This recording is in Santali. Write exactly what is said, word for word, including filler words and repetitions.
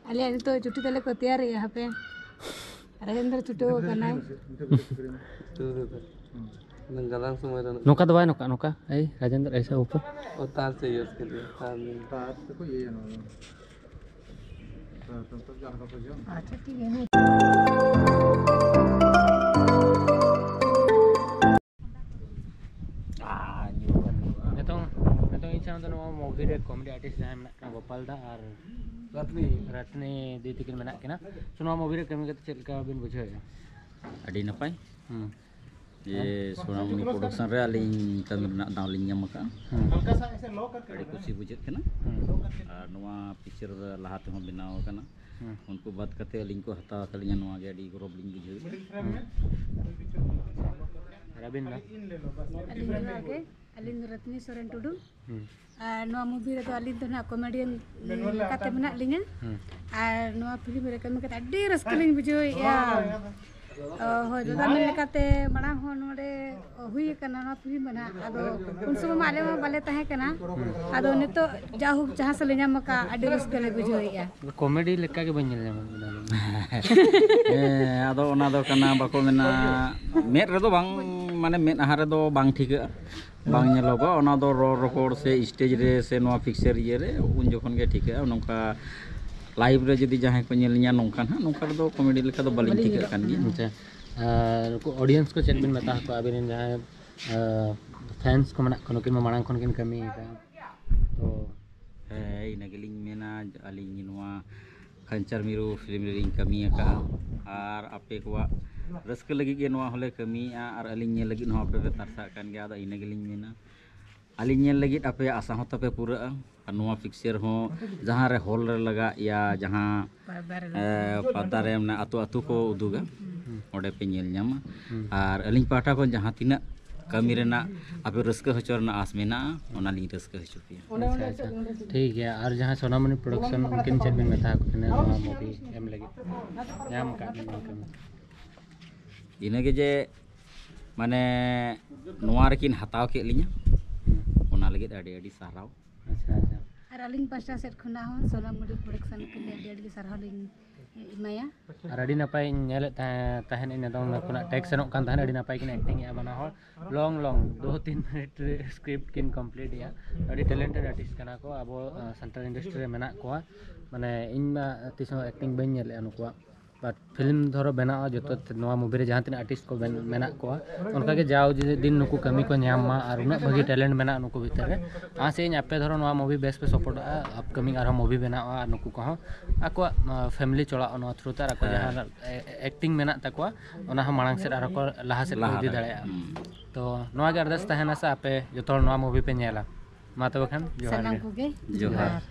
ᱟᱞᱮᱭᱟᱜ ᱱᱤᱛᱚᱜ ᱪᱩᱴᱤ ᱛᱟᱞᱮ ᱠᱚ ᱛᱮᱭᱟᱨᱮᱜᱼᱟ, ᱦᱟᱯᱮ᱾ ᱨᱟᱡᱮᱱᱫᱨᱚ ᱪᱷᱩᱴᱟᱹᱣ ᱟᱠᱟᱱᱟᱭ᱾ ᱜᱟᱞᱟᱝ ᱥᱚᱢᱚᱭ ᱨᱮ ᱱᱚᱝᱠᱟ ᱫᱚ ᱵᱟᱭ ᱱᱚᱝᱠᱟ, ᱱᱚᱝᱠᱟ᱾ ᱮᱭ, ᱨᱟᱡᱮᱱᱫᱨᱚ, ᱮᱭᱥᱟ ᱩᱯᱚᱨ᱾ ᱚ, ᱛᱟᱨ ᱥᱮ ᱤᱭᱟᱹ ᱠᱮᱫ ᱜᱮ, ᱛᱟᱨ ᱱᱤᱭᱮ᱾ ᱛᱟᱨ ᱛᱮᱠᱚ ᱤᱭᱟᱹᱭᱟ ᱱᱚᱣᱟ ᱫᱚ᱾ ᱛᱟᱨ ᱛᱮ ᱡᱟᱦᱟᱸ ᱠᱚ ᱤᱭᱟᱹ᱾ ᱟᱪᱪᱷᱟ, ᱴᱷᱤᱠ ᱜᱮᱭᱟ᱾ ᱱᱤᱛᱚᱝ, ᱱᱤᱛᱚᱝ ᱤᱧ ᱥᱟᱶ ᱫᱚ ᱱᱚᱣᱟ movie ᱨᱮ comedy artist ᱡᱟᱦᱟᱸᱭ ᱢᱮᱱᱟᱜ ᱠᱤᱱᱟ, ᱜᱳᱯᱟᱞ ᱫᱟ ᱟᱨ ᱨᱟᱛᱱᱤ᱾ ᱨᱟᱛᱱᱤ ᱫᱤ ᱛᱟᱹᱠᱤᱱ ᱢᱮᱱᱟᱜ ᱠᱤᱱᱟ᱾ So, ᱱᱚᱣᱟ movie ᱨᱮ ᱠᱟᱹᱢᱤ ᱠᱟᱛᱮ ᱪᱮᱫ ᱞᱮᱠᱟ ᱵᱤᱱ ᱵᱩᱡᱷᱟᱹᱣᱮᱫᱼᱟ? ᱟᱹᱰᱤ ᱱᱟᱯᱟᱭ᱾ ᱦᱩᱸ᱾ ᱡᱮ ᱥᱳᱱᱟᱢᱩᱱᱤ production ᱨᱮ ᱟᱹᱞᱤᱧ ᱠᱟᱹᱢᱤ ᱨᱮᱱᱟᱜ ᱫᱟᱣ ᱞᱤᱧ ᱧᱟᱢ ᱟᱠᱟᱫᱼᱟ᱾ ᱦᱩᱸ᱾ ᱟᱹᱰᱤ ᱠᱩᱥᱤ ᱵᱩᱡᱷᱟᱹᱜ ᱠᱟᱱᱟ᱾ ᱦᱩᱸ᱾ ᱟᱨ ᱱᱚᱣᱟ picture ᱫᱚ ᱞᱟᱦᱟ ᱛᱮᱦᱚᱸ ᱵᱮᱱᱟᱣ ᱟᱠᱟᱱᱟ᱾ ᱦᱩᱸ᱾ ᱩᱱᱠᱩ ᱵᱟᱫ ᱠᱟᱛᱮ ᱟᱹᱞᱤᱧ ᱠᱚ ᱦᱟᱛᱟᱣ ᱟᱠᱟᱫ ᱞᱤᱧᱟ, ᱱᱚᱣᱟ ᱜᱮ ᱟᱹᱰᱤ ᱜᱚᱨᱚᱵᱽ ᱞᱤᱧ ᱵᱩᱡᱷᱟᱹᱣᱮᱫᱼᱟ᱾ ᱦᱩᱸ᱾ ᱟᱨ ᱟᱹᱵᱤᱱ ᱫᱚ? ᱟᱹᱞᱤᱧ ᱫᱚ ᱱᱚᱣᱟ ᱜᱮ, ᱟᱹᱞᱤᱧ ᱫᱚ ᱨᱚᱛᱱᱤ ᱥᱚᱨᱮᱱ ᱴᱩᱰᱩ᱾ ᱦᱩᱸ᱾ ᱟᱨ ᱱᱚᱣᱟ movie ᱨᱮᱫᱚ ᱟᱹᱞᱤᱧ ᱫᱚ ᱱᱟᱦᱟᱜ comedian ᱞᱮᱠᱟᱛᱮ ᱢᱮᱱᱟᱜ ᱞᱤᱧᱟ᱾ ᱦᱩᱸ᱾ ᱟᱨ ᱱᱚᱣᱟ film ᱨᱮ ᱠᱟᱹᱢᱤ ᱠᱟᱛᱮ ᱟᱹᱰᱤ ᱨᱟᱹᱥᱠᱟᱹ ᱞᱤᱧ ᱵᱩᱡᱷᱟᱹᱣᱮᱫᱼᱟ᱾ ᱚ, ᱦᱳᱭ, ᱫᱟᱫᱟ ᱢᱮᱱ ᱞᱮᱠᱟᱛᱮ ᱢᱟᱲᱟᱝ ᱦᱚᱸ ᱱᱚᱰᱮ ᱦᱩᱭ ᱟᱠᱟᱱᱟ ᱱᱚᱣᱟ film ᱢᱟ ᱱᱟᱦᱟᱜ᱾ ᱟᱫᱚ ᱩᱱ ᱥᱚᱢᱚᱭ ᱢᱟ ᱟᱞᱮ ᱢᱟ ᱵᱟᱞᱮ ᱛᱟᱦᱮᱸ ᱠᱟᱱᱟ᱾ ᱦᱩᱸ᱾ ᱟᱫᱚ ᱱᱤᱛᱚᱜ ᱡᱟᱭᱦᱳᱠ ᱡᱟᱦᱟᱸ ᱥᱮᱫ ᱞᱮ ᱧᱟᱢ ᱟᱠᱟᱫ, ᱟᱹᱰᱤ ᱨᱟᱹᱥᱠᱟᱹ ᱞᱮ ᱵᱩᱡᱷᱟᱹᱣᱮᱫᱼᱟ᱾ Comedy ᱞᱮᱠᱟ ᱜᱮ ᱵᱟᱹᱧ ᱧᱮᱞ ᱧᱟᱢᱮᱫ ᱵᱤᱱᱟ᱾ ᱦᱮᱸ, ᱟᱫᱚ ᱚᱱᱟ ᱫᱚ ᱠᱟᱱᱟ, ᱵᱟᱠᱚ ᱢᱮᱱᱟ, ᱢᱮᱫ ᱨᱮᱫᱚ ᱵᱟᱝ, ᱢᱟᱱᱮ ᱢᱮᱫᱦᱟ ᱨᱮᱫᱚ ᱵᱟᱝ ᱴᱷᱤᱠᱟᱹᱜᱼᱟ, ᱵᱟᱝ ᱧᱮᱞᱚᱜᱚᱜᱼᱟ᱾ ᱚᱱᱟ ᱫᱚ ᱨᱚᱲ ᱨᱚᱯᱚᱲ ᱥᱮ stage ᱨᱮ ᱥᱮ ᱱᱚᱣᱟ picture ᱤᱭᱟᱹ ᱨᱮ ᱩᱱ ᱡᱚᱠᱷᱚᱱ ᱜᱮ ᱴᱷᱤᱠᱟᱹᱜᱼᱟ᱾ ᱱᱚᱝᱠᱟ live ᱨᱮ ᱡᱩᱫᱤ ᱡᱟᱦᱟᱸᱭ ᱠᱚ ᱧᱮᱞ ᱞᱤᱧᱟ ᱱᱚᱝᱠᱟ ᱱᱟᱦᱟᱜ, ᱱᱚᱝᱠᱟ ᱨᱮᱫᱚ comedy ᱞᱮᱠᱟ ᱫᱚ ᱵᱟᱹᱞᱤᱧ ᱴᱷᱤᱠᱟᱹᱜ ᱠᱟᱱ ᱜᱮᱭᱟ᱾ ᱟᱪᱪᱷᱟ, ᱟᱨ ᱱᱩᱠᱩ audience ᱠᱚ ᱪᱮᱫ ᱵᱤᱱ ᱢᱮᱛᱟ ᱠᱚᱣᱟ? ᱟᱵᱤᱱ ᱨᱮᱱ ᱡᱟᱦᱟᱸᱭ, ᱟᱸ, fans ᱠᱚ ᱢᱮᱱᱟᱜ ᱠᱚᱣᱟ, ᱱᱩᱠᱤᱱ ᱢᱟ ᱢᱟᱲᱟᱝ ᱠᱷᱚᱱ ᱠᱤᱱ ᱠᱟᱹᱢᱤᱭᱮᱫᱟ, ᱛᱚ ᱦᱮᱸ, ᱤᱱᱟᱹ ᱜᱮᱞᱤᱧ ᱢᱮᱱᱟ, ᱟᱹᱞᱤᱧ ᱱᱚᱣᱟ ᱠᱷᱟᱧᱪᱟᱨ ᱢᱤᱨᱩ film ᱨᱮᱞᱤᱧ ᱠᱟᱹᱢᱤ ᱟᱠᱟᱫᱼᱟ, ᱟᱨ ᱟᱯᱮ ᱠᱚᱣᱟᱜ ᱨᱟᱹᱥᱠᱟᱹ ᱞᱟᱹᱜᱤᱫ ᱜᱮ ᱱᱚᱣᱟ ᱦᱚᱸᱞᱮ ᱠᱟᱹᱢᱤᱭᱮᱫᱼᱟ, ᱟᱨ ᱟᱹᱞᱤᱧ ᱧᱮᱞ ᱞᱟᱹᱜᱤᱫ ᱦᱚᱸ ᱟᱯᱮ ᱯᱮ ᱛᱟᱨᱥᱟᱜ ᱠᱟᱱ ᱜᱮᱭᱟ᱾ ᱟᱫᱚ ᱤᱱᱟᱹ ᱜᱮᱞᱤᱧ ᱢᱮᱱᱟ, ᱟᱹᱞᱤᱧ ᱧᱮᱞ ᱞᱟᱹᱜᱤᱫ ᱟᱯᱮᱭᱟᱜ ᱟᱥᱟ ᱦᱚᱸ ᱛᱟᱯᱮ ᱯᱩᱨᱟᱹᱜᱼᱟ, ᱟᱨ ᱱᱚᱣᱟ picture ᱦᱚᱸ ᱡᱟᱦᱟᱸ ᱨᱮ hall ᱨᱮ ᱞᱟᱜᱟᱜ ᱭᱟ, ᱡᱟᱦᱟᱸ ᱯᱟᱨᱫᱟ ᱨᱮ ᱮ, ᱯᱟᱨᱫᱟ ᱨᱮ ᱢᱟᱱᱮ ᱟᱹᱛᱩ ᱟᱹᱛᱩ ᱠᱚ ᱩᱫᱩᱜᱟ, ᱦᱩᱸ᱾ ᱚᱸᱰᱮ ᱯᱮ ᱧᱮᱞ ᱧᱟᱢᱟ᱾ ᱦᱩᱸ᱾ ᱟᱨ ᱟᱹᱞᱤᱧ ᱯᱟᱦᱴᱟ ᱠᱷᱚᱱ ᱡᱟᱦᱟᱸ ᱛᱤᱱᱟᱹᱜ ᱠᱟᱹᱢᱤ ᱨᱮᱱᱟᱜ ᱟᱯᱮ ᱨᱟᱹᱥᱠᱟᱹ ᱦᱚᱪᱚ ᱨᱮᱱᱟᱜ ᱟᱸᱥ ᱢᱮᱱᱟᱜᱼᱟ, ᱚᱱᱟᱞᱤᱧ ᱨᱟᱹᱥᱠᱟᱹ ᱦᱚᱪᱚ ᱯᱮᱭᱟ᱾ ᱟᱪᱪᱷᱟ, ᱟᱪᱪᱷᱟ, ᱴᱷᱤᱠ ᱜᱮᱭᱟ᱾ ᱟᱨ ᱡᱟᱦᱟᱸ ᱥᱳᱱᱟᱢᱩᱱᱤ production, ᱩᱱᱠᱤᱱ ᱪᱮᱫ ᱵᱤᱱ ᱢᱮᱛᱟ ᱠᱚ ᱠᱟᱱᱟ ᱱᱚᱣᱟ movie ᱮᱢ ᱞᱟᱹᱜᱤᱫ? ᱧᱟᱢ ᱟᱠᱟᱫ ᱵᱤᱱ ᱱᱚᱣᱟ ᱠᱟᱹᱢᱤ? ᱤᱱᱟᱹᱜᱮ ᱡᱮ, ᱢᱟᱱᱮ, ᱱᱚᱣᱟ ᱨᱮᱠᱤᱱ ᱦᱟᱛᱟᱣ ᱠᱮᱫ ᱞᱤᱧᱟ, ᱦᱩᱸ᱾ ᱚᱱᱟ ᱞᱟᱹᱜᱤᱫ ᱟᱹᱰᱤ ᱟᱹᱰᱤ ᱥᱟᱨᱦᱟᱣ᱾ ᱟᱪᱪᱷᱟ, ᱟᱪᱪᱷᱟ᱾ ᱟᱨ ᱟᱹᱞᱤᱧ ᱯᱟᱥᱴᱟ ᱥᱮᱫ ᱠᱷᱚᱱᱟᱜ ᱦᱚᱸ ᱥᱳᱱᱟᱢ ᱢᱩᱨᱢᱩ ᱯᱨᱚᱰᱟᱠᱥᱚᱱ ᱠᱷᱚᱱ ᱟᱹᱰᱤ ᱟᱹᱰᱤ ᱜᱮ ᱥᱟᱨᱦᱟᱣ ᱞᱤᱧ ᱮᱢᱟᱭᱟ᱾ ᱟᱨ ᱟᱹᱰᱤ ᱱᱟᱯᱟᱭ ᱤᱧ ᱧᱮᱞᱮᱫ ᱛᱟᱦᱮᱸ ᱛᱟᱦᱮᱸᱫ ᱤᱧ ᱱᱤᱛᱚᱝ ᱠᱷᱚᱱᱟᱜ ᱴᱮᱠ ᱥᱮᱱᱚᱜ ᱠᱟᱱ ᱛᱟᱦᱮᱸᱫ, ᱟᱹᱰᱤ ᱱᱟᱯᱟᱭ ᱠᱤᱱ ᱮᱠᱴᱤᱝ ᱮᱫᱼᱟ ᱵᱟᱱᱟ ᱦᱚᱲ᱾ ᱞᱚᱝ ᱞᱚᱝ ᱫᱩ ᱛᱤᱱ ᱢᱤᱱᱤᱴ ᱨᱮ ᱥᱠᱨᱤᱯᱴ ᱠᱤᱱ ᱠᱚᱢᱯᱞᱤᱴ ᱮᱫᱼᱟ᱾ ᱟᱹᱰᱤ ᱴᱮᱞᱮᱱᱴᱮᱰ ᱟᱨᱴᱤᱥᱴ ᱠᱟᱱᱟ ᱠᱚ, ᱟᱵᱚ ᱥᱟᱱᱛᱟᱲ ᱤᱱᱰᱟᱥᱴᱨᱤ ᱨᱮ ᱢᱮᱱᱟᱜ ᱠᱚᱣᱟ᱾ ᱢᱟᱱᱮ ᱤᱧ ᱢᱟ ᱛᱤᱥ ᱦᱚᱸ ᱮᱠᱴᱤᱝ ᱵᱟᱹᱧ ᱧᱮᱞ ᱞᱮᱫᱼᱟ ᱱᱩᱠᱩᱣᱟᱜ, ᱵᱟᱴ ᱯᱷᱤᱞᱢ ᱫᱷᱚᱨᱚ ᱵᱮᱱᱟᱜᱼᱟ ᱡᱚᱛᱚ ᱱᱚᱣᱟ ᱢᱩᱵᱷᱤ ᱨᱮ ᱡᱟᱦᱟᱸ ᱛᱤᱱᱟᱹᱜ ᱟᱨᱴᱤᱥᱴ ᱠᱚ ᱵᱮᱱ- ᱢᱮᱱᱟᱜ ᱠᱚᱣᱟ, ᱚᱱᱠᱟᱜᱮ ᱡᱟᱣ ᱡᱮ ᱫᱤᱱ ᱱᱩᱠᱩ ᱠᱟᱹᱢᱤ ᱠᱚ ᱧᱟᱢ ᱢᱟ ᱟᱨ ᱩᱱᱟᱹᱜ ᱵᱷᱟᱹᱜᱤ ᱴᱮᱞᱮᱱᱴ ᱢᱮᱱᱟᱜᱼᱟ ᱱᱩᱠᱩ ᱵᱷᱤᱛᱤᱨ ᱨᱮ᱾ ᱟᱥᱮ ᱤᱧ ᱟᱯᱮ ᱫᱷᱚᱨᱚ ᱱᱚᱣᱟ ᱢᱩᱵᱷᱤ ᱵᱮᱥ ᱯᱮ ᱥᱟᱯᱳᱨᱴᱼᱟ, ᱟᱯᱠᱟᱢᱤᱝ ᱟᱨᱦᱚᱸ ᱢᱩᱵᱷᱤ ᱵᱮᱱᱟᱜᱼᱟ ᱟᱨ ᱱᱩᱠᱩ ᱠᱚᱦᱚᱸ ᱟᱠᱚᱣᱟᱜ ᱯᱷᱮᱢᱤᱞᱤ ᱪᱟᱞᱟᱜᱼᱟ ᱱᱚᱣᱟ ᱛᱷᱨᱩ ᱛᱮ, ᱟᱨ ᱟᱠᱚ ᱡᱟᱦᱟᱸ ᱮᱠᱴᱤᱝ ᱢᱮᱱᱟᱜ ᱛᱟᱠᱚᱣᱟ ᱚᱱᱟ ᱦᱚᱸ ᱢᱟᱲᱟᱝ ᱥᱮᱫ ᱟᱨᱦᱚᱸ ᱠᱚ ᱞᱟᱦᱟ ᱥᱮᱫ ᱠᱚ ᱤᱫᱤ ᱫᱟᱲᱮᱭᱟᱜᱼᱟ᱾ ᱛᱚ ᱱᱚᱣᱟ ᱜᱮ ᱟᱨᱫᱟᱥ ᱛᱟᱦᱮᱱᱟ ᱥᱮ ᱟᱯᱮ ᱡᱚᱛᱚ ᱦᱚᱲ ᱱᱚᱣᱟ ᱢᱩᱵᱷᱤ ᱯᱮ ᱧᱮᱞᱟ᱾ ᱢᱟ ᱛᱚᱵᱮ ᱠᱷᱟᱱ ᱡᱚᱦᱟᱨ ᱥᱟᱱᱟᱢ ᱜᱮ᱾ ᱠᱚᱜᱮ ᱡᱚᱦᱟᱨ᱾